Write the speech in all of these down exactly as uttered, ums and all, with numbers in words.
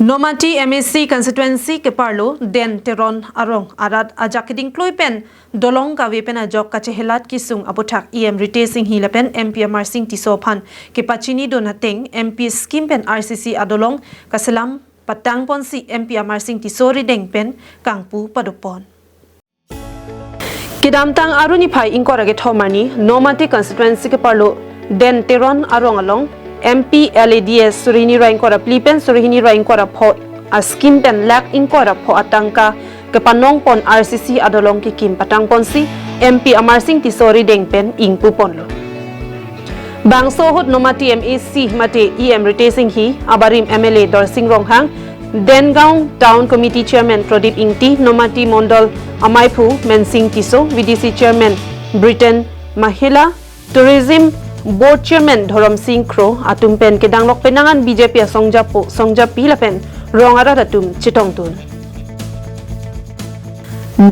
Nomati M A C constituency keparlo Den Teron arong arat ajak keding kloi pen dolong kave pen ajok kachehelat kesung aputhak E M Ritesh Enghi lapen M P Amarsing Tisso aphan kepachini dun ateng M P scheme pen R C C adolong kaselam patang ponsi M P Amarsing Tisso rideng pen kangpu padopon. Kedamtang Aru niphai ingkoi ra kethom arni Nomati constituency keparlo Den Teron arong along M P L A D S suri hini ra ingkoi ra phli pen suri hini ra ingkoi ra pho a scheme pen lakh ingkoi ra pho atangka kepanong pon R C C adolong kekim patang ponsi M P Amarsing Tisso rideng pen ingpu ponlo. Bangso ahut Nomati M A C mate E M Ritesh Enghi, abarim M L A Dorsing Ronghang, Dengaon Town Committee Chairman Pradip Ingti, Nomati Mondol Amaiphu Mensing Tisso, V D C Chairman Britain Mahila, Tourism Board Chairman Dhorom Sing Kro atum pen kedanglok penangan B J P asongjapo, songjapi lapen rong arat atum chetongdun.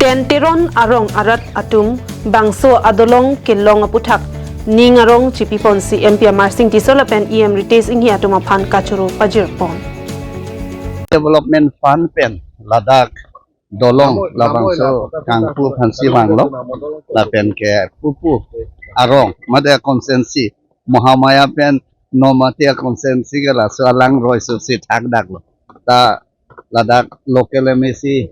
Den Teron arong arat atum bangso adolong kelong aputhak ning arong chipi ponsi M P Amarsing Tisso lapen E M Ritesh Enghi atum aphan kachoro pajir pon. Development Fund pen ladak dolong labangso kangpu aphansi vanglo lapen ke pupu arong mate constituency Mahamaya pen Nomati constituency ke laso alang roi susi thakdaklo. Ta ladak local M A C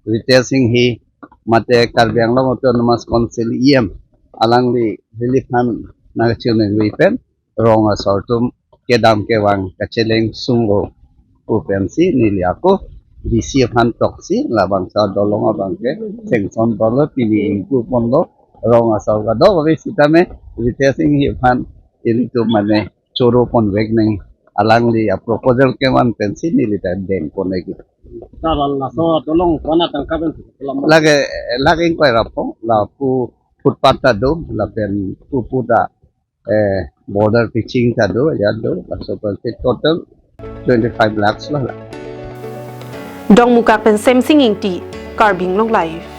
Ritesh Enghi mate Karbi Anglong Autonomous Council E M alangli relief fund nangchiningri pen rong asor atum kedam kevang kacheleng sungro pu pensi neli ako D C aphan toksi labangso adolong abang ke sanction ponlo pini ingpu ponlo rong asor kadokave sitame Ritesh Enghi aphan ilitum mane choro ponvek nang alangli aproposal kevan pensi neli ta deng pon lagi. Sir, laso dolong kona tangka pen dolong? Lake, lake ingkoi ra pho, lapu footpath ta do, lapen pupu ta, eh, border pitching ta do, ya do, laso pensi total twenty-five lakhs lo la. Dongmukak pen Semsing Ingti, Karbi Anglong Live.